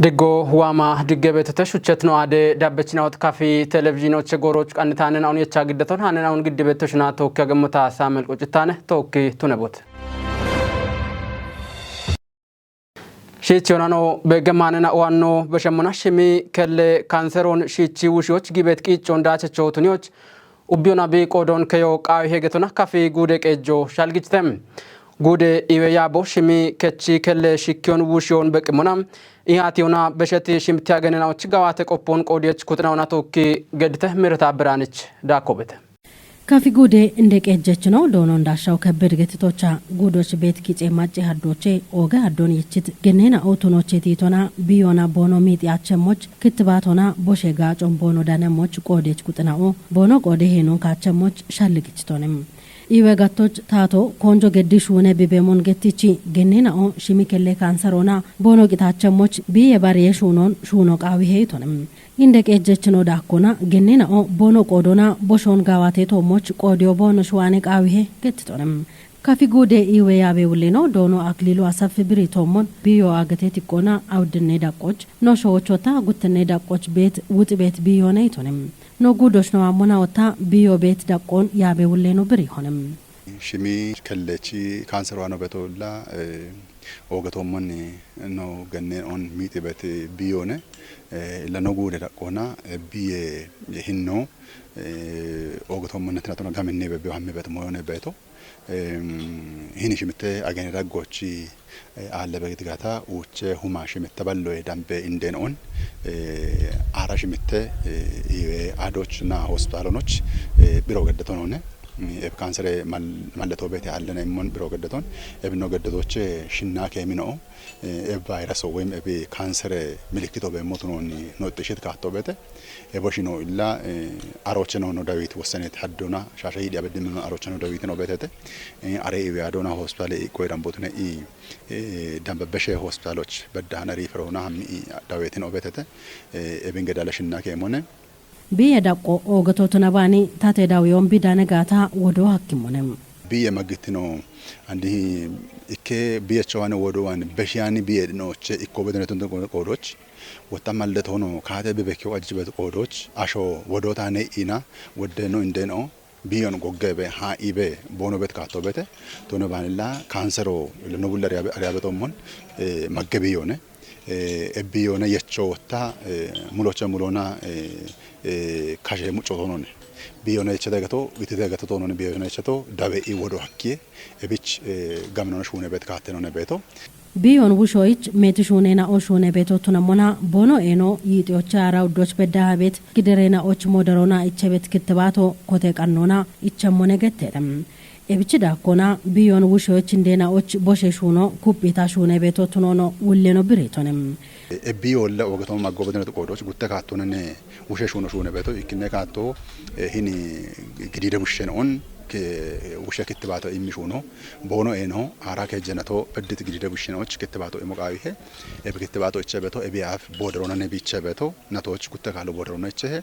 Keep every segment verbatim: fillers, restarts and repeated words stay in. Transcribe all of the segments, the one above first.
Diggo waama diggebeetete shuchetino aade dabbechinawot kafi televizhiinoche gooroch qannitaanena un yecha giddeton haanena un giddibeetto shina tookki agemmota Saamel Quccittaane tookki tunebote. Shiichi yonano beegge maanena uwanno beshemmona shimi kelle kanseroon shiichi wushiyoch gibeet qiiccoon daachecho tuniyoch ubbiyona bi qoodoon keyo qaawi hegetona kafi guude qeejjo shalgichite. Guude iwe yaabo shimi kechi kelle shikkiyon wushiyoon beqqimona ihaatiyona besheti shimtiya genena och gawaate qoppoon qoodiyech kuxinawona tookki geddite mireta biraanich daakkobete. Kafi guude inde qeejjechino doono ndaashaw kebbed getitocha guudoch beet kice macce haddoche ooge haddon yichit gennena o tunoche tiitona biyona boono miixiyachemoch kittibaatona boshe gaacon boono danemoch qoodech kuxina'o boono qoode heenon kaachemoch shalligichitonem. Iwe gattoch taato koonjo geddi shuune bibeemon gettichi gennena o shimi kelle kaanserona boono qitaachemoch biye bariye shuunon shuuno qaawi heeyitonem. Inde qeejjechino daakkona gennena o boono qoodona boshoon gaawate toommoch qoodiyo boono shuwaane qaawihe gettitonem. Kafi guude iwe yaabe wulleno doono Akliilu Asaffi biri toommon biyo agete tiqqona awuddinne daqqoch no showochota guttinne daqqoch beet wuxi beet biyoone itonem. No guudoch no ammona otta biyo beet daqqoon yaabe wulleno biri honem. Shimi kellechi kaanser waano beto illa, eh, oogetoommonni no genneen on miixi bet biyoone, eh, illa no guude daqqoona, eh, biye hinno, eh, oogetoommonni tinatono gaminni be biyo hammi bet moyone beto. Em, hini shimitte agene daggochi, eh, aalle begit gata uuche huma shimitte balloye dambe indeen on, eh, ara shimitte, eh, iwe adoch na hospitalonoch, eh, biro geddetonone. Eb kansere mal-, malleto beete aallena immon biro geddeton, eb no geddetoche shinna keemino'o, eh, eb vayraso woyim eb kansere milikkito beemmotu noonni no xishit kaatto beete, ebo shino illa, eh, aroche no no Dawit wossenet haddona, shasha yidi abeddimino aroche no Dawit no beetete, eh, are iwe adona hospitale iqqoy dambotune i, eh, dambabeshe hospitaloch beddahana riferona hammi i Dawitin obetete, eh, ebin gedale shinna keemone. Biye daqqo oogetotuna baani tate dawiyoon bidane gaata wodo hakkimmonem. Biye maggittino andi ikke biyecho wane wodo wane beshiyani biye dinoche ikko bedone tunde qoodoch. Wotta malde tono kaate bibekkew ajjibet qoodoch. Asho wodo tane ina wodde no indeno biyon goggebe ha ibe bono bet kaatto bete. Tono baanilla kansero no bulla ariyabe, ariyabe tommon, eh, magge biyone. Eh, ebbi yona yecho wotta, eh, muloche mulona, eh, eh, kashe mucho tonone. Bi yona yeche dagato, iti dagato tonone bi yona yeche to, dawe i wodo hakkie, ebich, eh, gaminona shune bet kaate none beto. Biyon wushoich meti shunena o shune beto tunamona, bono eno, yitiocha ara uddoch bedda habet, giderena och moderona ichebet kittibato, kote qannona, ichemmone gettetem. Ebichi daakkona, biyon wushoich indena och boshe shuno, kuppita shune beto tunono, wulleno biritonem. E biyo olla ogeto maggobetenet qoodoch gutte kaattonene wushe shuno shune beto, ikkinne kaatto, eh, hini gidide bushshen on, ke wushe kittibato immi shuno, bono eno, ara ke jenato, beddit gidide bushshen och kittibato imo qaawihe, ebi kittibato iche beto, ebi af boderona ne biche beto, natoch gutte kaalo boderona ichehe,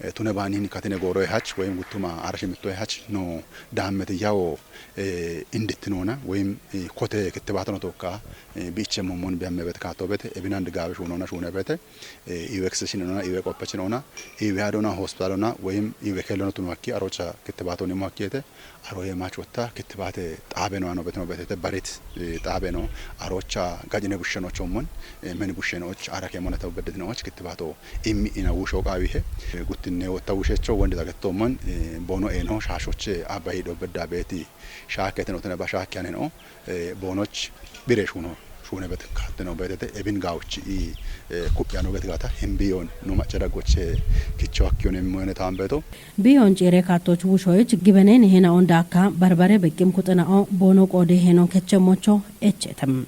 eh, tune baani hini katine gooroy hach, woyim guttuma ara shimittoy hach, no, daammeti yawo, eh, indittinona, woyim, eh, kote kittibato no tokka, eh, biche momon biyamme bet kaatto bete, ebinan digaabe shunona shune bete, eh, iwe ekse shinona, iwe qoppe chinona, iwe adona hospitalona, woyim iwe kellono tuno akki, arocha kittibato nimo akkiete, aroye mach wotta, kittibate xaabe no ano betino betete, barit, eh, xaabe no, arocha gajine bushsheno chommon, eh, meni bushsheno och, ara ke monata beddetino och, kittibato immi ina wusho qaawihe, eh, guttinne wotta wushecho, wondi dagettommon, eh, bono eno, shashoche, abba hido bedda beeti, shaaketeno tene ba shaakkiyaneno, eh, bonoch bire shuno, shune bet katteno betete, ebin gawuchi i, eh, kuppiyano bet gata, himbiyon, no macca daggoche, kicho akkiyon emmoyone tambeto. Biyon cire kattoch wushoich, gibenen hena onda akka, barbare beqqim kuxina'o, bono qoode henon keche mocho, echetem.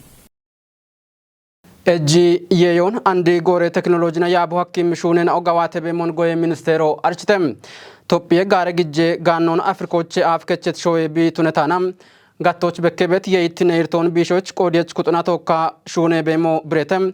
Ejji yeyon andi goore teknolojina yaabo hakkim shuunena o gawaate beemon goye ministeero architem. Tophiye gaare gijje gaannon Afrikoche aaf kechet shoye bi tunetana. Gattoch bekkebet ye ittine irton biishoch qoodiyech kuxuna tokka shuune beemo biretem.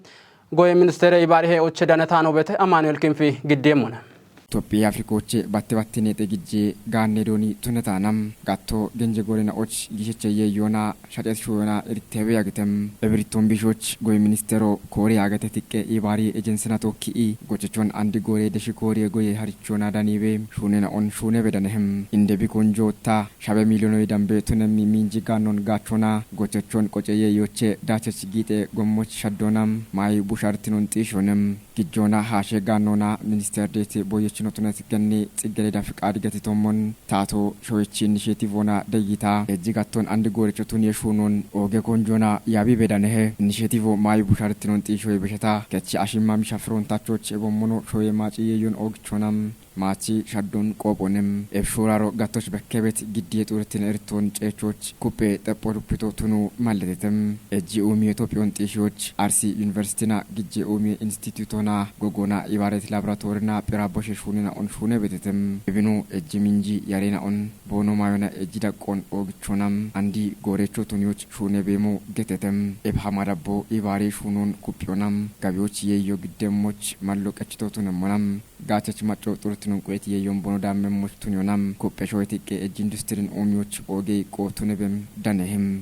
Goye ministeere ibaarihe oche danetano bete Amanuel Kinfi giddiemmona. Tophphiya Afrikooche batte battine xegijje gaanne dooni tune taanam gatto genje goorena och giisheche yeeyyoona shacet shuuyona eritteebe yaagetem. Ebirittoon biishoch goye ministero koore yaagete tiqqe ibaari ejensena tookki'i gochechon andi goore deshi koore goye harichoona daniibe shuunena on shuunebe danehem. Inde bi konjootta shabe miiliyonoy dambe tunemmi miinji gaannon gaachoona gochechon qoce yeeyyoche daachech giixe gommoch shaddoonam maayi bushartinon xiishoonem. Gijjoona haashe gaannoona minister deete boyechino tunet genne xiggereda fiqaad getitommon taato showechi inishetivoona deyyita ejji gatton andi goorecho tuniye shuunon ooge konjoona yaabi bedanehe inishetivo maayi bushartinon xiishoye besheta kechi ashimma misha firoontachoch ebommono showe maaci yeeyyon oogichoonam maachi shaddon qoophonem ebshooraro gattoch bekkebet giddiye xuuretin erittoon ceechoch kupphe xepho duppito tunu malletetem. Ejji uumiye Itophiyon xiishiyoch Arsi Yuniversitina gijje uumiye institutona gogoona ibaaret laboratoorina phira boshe shuunena on shuune betetem. Ebino ejji minji yarena on boono maayona ejji daqqon oogichoonam andi goorecho tuniyoch shuune beemo getetem. Ebhama dabbo ibaari shuunon kupphiyoonam gabiyoch yeeyyo giddemmoch mallo qechito tunemmonam gaachech macco xurtinon qoyet yeeyyon boono daammemmoch tuniyonam kupphe showe tiqqe ejji industirin uumiyoch oogey qoo tunebem danehem.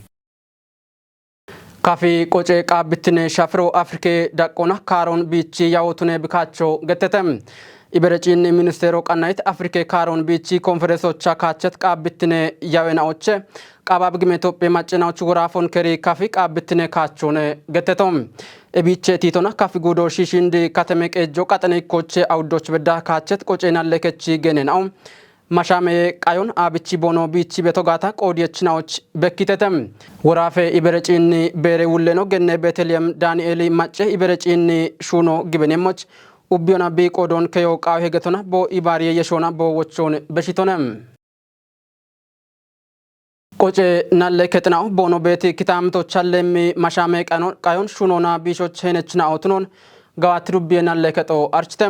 Kafi qoce qaabbittine shafiro Afrike daqqona kaaroon biichi yawo tune bikaacho gettete. Ibere ciinni ministeero qannayit Afrike kaaroon biichi konferensocha kaachet qaabbittine yawe naoche qabaab gime Itophiya macce naoch woraafon keri kafi qaabbittine kaachoone getteto. Ebiiche tiitona kafi guudo shiishindi kateme qeejjo qaxene ikkoche awuddoch bedda kaachet qoce nalle kechi gene nao. Mashaameye qayon aabichi boono biichi beto gaata qoodiyechinaoch bekkitete. Woraafe ibere ciinni beere wulleno genne Beeteliyem Daani'eeli macce ibere ciinni shuuno gibenemmoch ubbiyona bi qoodon keyo qaawe hegetona bo ibaariye yeshoona bo wochoon beshitone. Qoce nalle kexinawo boono beeti kitaamito challemmi mashaame qayon shunoona biishoch heenechinawo tunon gawaatti dubbiye nalle kexo archite.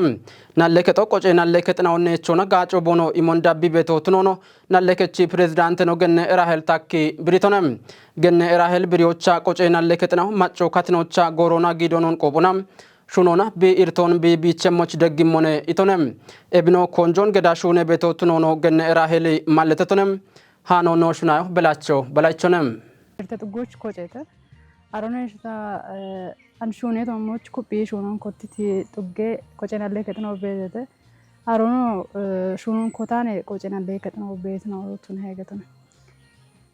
Nalle kexo qoce nalle kexinawo neechona gaaco boono imon dabbi beeto tunoono nalle kechi pirezidaanteno genne Rahel takki biritone. Genne Rahel biriyocha qoce nalle kexinawo macco katinocha goorona giidonon qoophona. Shunoona bi irtoon bi biichemmoch deggimmone itone. Ebino konjoon geda shuune beeto tunoono genne Rahel malletetone. Haano noo shunayo belacho balaichonem. Irte xuggoch koceete. Aroneeshita an shuuneeto ammoch kuphii shuunon kottiti xugge qocenalle kexino beetete. Arono shuunon kotaane qocenalle kexino beetino tune heegetone.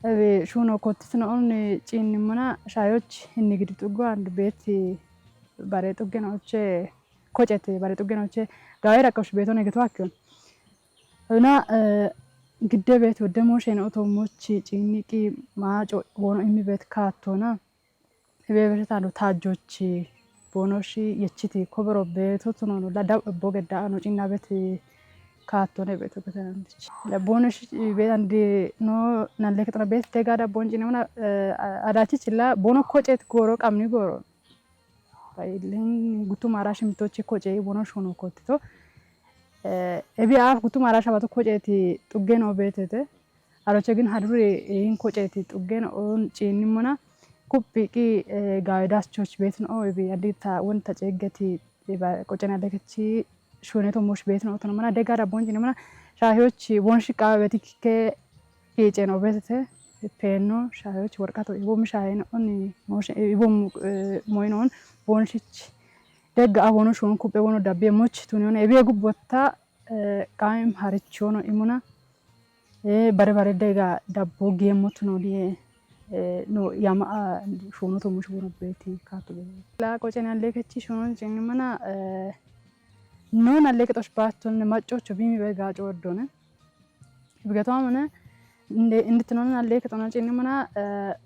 Ebi shuuno kottitino onni ciinnimmona shaayoch hinni gidi xuggo and beetti bare xuggenoche kochete bare xuggenoche gawe raqqosh beetone geto akkion. Una gidde beet wodde mooshen oto mochi ciinniqi maaco wono immi beet kaattona. Hebe beshetano taajjochi boonoshi yechiti kobero beeto tunono la daw ebbo gedda ano ciinna beet kaattone beeto betanandich. La boonoshi beetandi no nalle kexona beet dega dabbon ciinna una adachich la boono kocet gooro qamni gooro. Bailin guttu maara shimtoche koce boono shuno kottito. Ebi aaf guttu maara shabato koceti xuggeno beetete. Aroche gin haduri in koceti xuggeno on ciinnimmona kuphi qi gawe daschoch beetino ebi adita wonta ceeggeti qocena dekechi shuneto mosh beetino otono mana dega dabbon ciinnimmona shaahiyoch won shiqawe betikke Fiicen obetete peenno shaayoch worqato ibomi shaayeno onni mooshe ibomu moynon boonshich degga abono shuun kuppe wono dabbe moch tuniyon ebiye gubbotta qaim harichono imuna bare bare dega dabbo geemmo tuno diye no yama shuuno to mush wono beeti kaatu be. La qocen alle kechi shuunon cengimana no nalle ketosh baatton maccocho bimi be gaaco oddone. Bigatomane inde inditnon nalle ketona cinni mana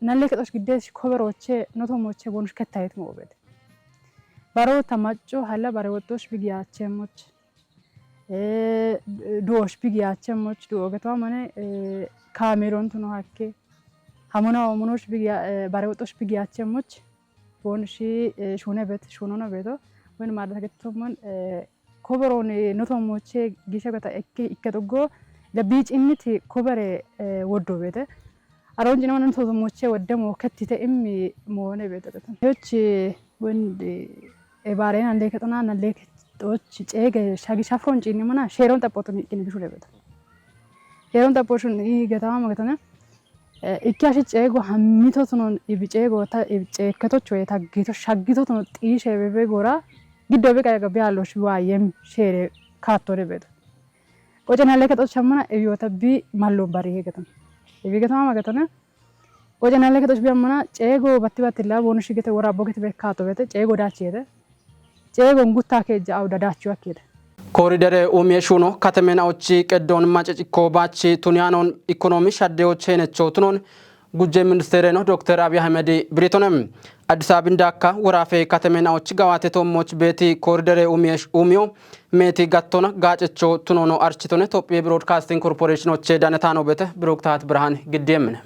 nalle ketosh giddes koberoche noto moche bonush kettayet mo obet. Baro tamacco halla bare wottosh bigiyachemmoch. Duosh bigiyachemmoch duo getomane kameron tuno hakke. Hamona omonosh bigiya bare wottosh bigiyachemmoch. Bonushi shune bet shunono beto. Wen madagetomon koberoon noto moche gisha gata ikke ikke doggo da biic inniti kobere woddo beete. Aroon jina noto moche wodde mo kettite immi moone beete beete. Yochi wende e bare nalle ketona nalle xoch ceege shagi shafron ciinni mana sheeron xaphootu ni ikkini bishu lebeto. Sheeron xaphooshun i gatama magatana. Ikkiyashi ceego hammito tunon ibi ceego ta ibi ceekketocho ye taggito shaggito tuno xiishe bebe gora giddo be qayaga be allosh waayem sheere kaatto lebeto. Qocenalle kexoch shammana ebiyoota bi mallo bari hegeton. Ebi getama magetone. Qocenalle kexoch bi ammana ceego batti battilla boonu shigete wora bogete be kaato bete ceego daachi yete. Ceego ngutta keejja awda daachi wakkede. Koridere umiye shuno katemenaochi qeddon macecikko baachi tuniyaanon ikonomi shaddeyoch henecho tunon gujje ministereno Dokter Abiy Ahmed Biritonem. Addis Ababin daakka woraafe katemenaochi gawaate toommoch beeti koridere umiye umiyo meeti gattona gaacecho tunono architone Tophiye Broadcasting Corporation oche danetaano bete Biruktaat Birhaan giddiyemne.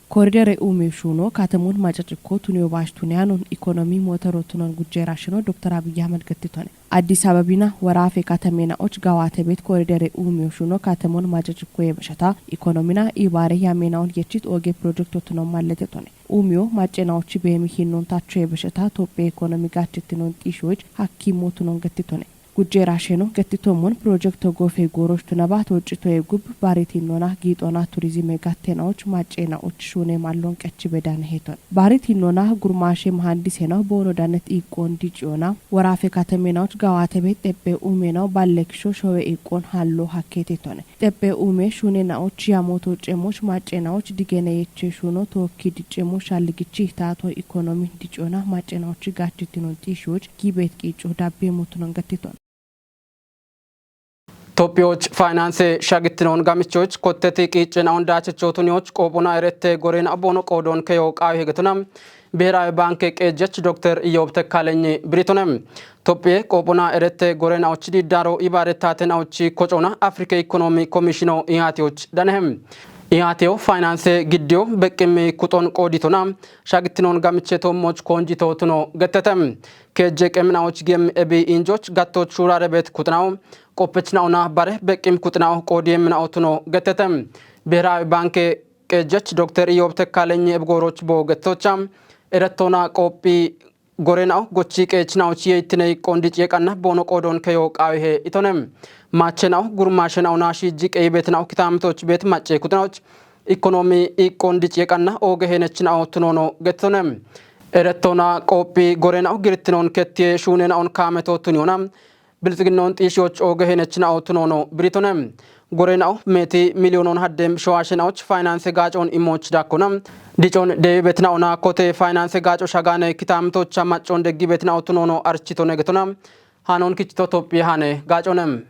Koridere umiyo shuno katemun macecikko tuniyo baash tuniyaanon ikonomi mootero tunon gujje rashino Dokter Abiy Ahmed gattitone. Addis Ababina woraafe katemenaoch gawaate beet koridere umiyo shuno katemun macecikko yebeshata ikonomina ibaare yamenaon yechit oge projekto tunon malletetone. Umiyo maccenaochi beemi hinnon tacho yebeshata Tophiye ikonomi gaachittinon xiishoch hakkimo tunon gattitone. Gujje rasheno gattitommon projekto gofe gooroch tunaba toccito yegub baaritinnona giixona turizime gattenaoch maccenaoch shune mallon qechi bedane heton. Baaritinnona gurmaashe mahandisena boono danet iiqqon diciona woraafe katemenaoch gawaate beet xephe umenaw ballekisho showe iiqqon hallo hakketetone. Xephe ume shunenaoch yamoto cemoch maccenaoch digene yeche shuno tookki dicemo shalligichi taato ikonomi diciona maccenaoch gaachittinon xiishoch gibeet qiico dabbe motunon gattiton. Tophiyoch faynanse shagittinon gamichoch kotteti qiicenaon daachecho tuniyoch qoophona erette gorena boono qoodon keyo qaawi hegetona. Biheraawi Banke qeejjech Dokter Iyob Tekkaleny Biritonem. Tophiye qoophona erette gorenaoch diddaro ibaare taatenaoch kocona Afrika Ikonomi Komishino ihaatiyoch danehem. Ihaatiyo faynanse giddiyo beqqimmi kuxon qooditona shagittinon gamiche toommoch koonjito tuno gettetem. Keejje qeminaoch gem ebi injoch gattoch shuurare beet kuxinawo qoppechnaona bare beqqim kuxinawo qoodiyemnawo tuno gettetem. Biheraawi Banke qeejjech Dokter Iyob Tekkaleny ebi gooroch bo gettocha erettoona qoophi gorenawo gochi qeechnaoch yeyittiney qondic yeqanna boono qoodon keyo qaawihe itonem. Machenawo gurmaashenaona shiijji qeyi beetnawo kitaamitoch beet macce kuxinaoch ikonomi iiqqon dic yeqanna ooge henechnawo tunoono gettonem. Erettoona qoophi gorenawo girittinon kettiye shuunenaon kaameto tuniyona bilxiginnon xiishiyoch ooge henechnawo tunoono Biritonem. Gorenawo meeti miliyoonon haddem showaashenaoch faynanse gaacon imooch daakkona. Dicon deebi betnaona kote faynanse gaaco shagane kitaamitocha maccon deggi betnawo tunoono architone getona. Hanon kichito Tophiye hane gaaconem.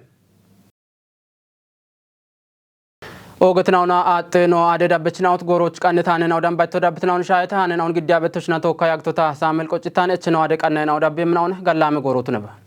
Oogetnaona aaxxeno ade dabbechnawot gooroch qannet hanenaw dambayto dabbitnawn shaayete hanenawn giddiya bettochna tookka yagtota Samuel Qoccittan echeno ade qannaynaw dabbemnawn gallame goorotuneba.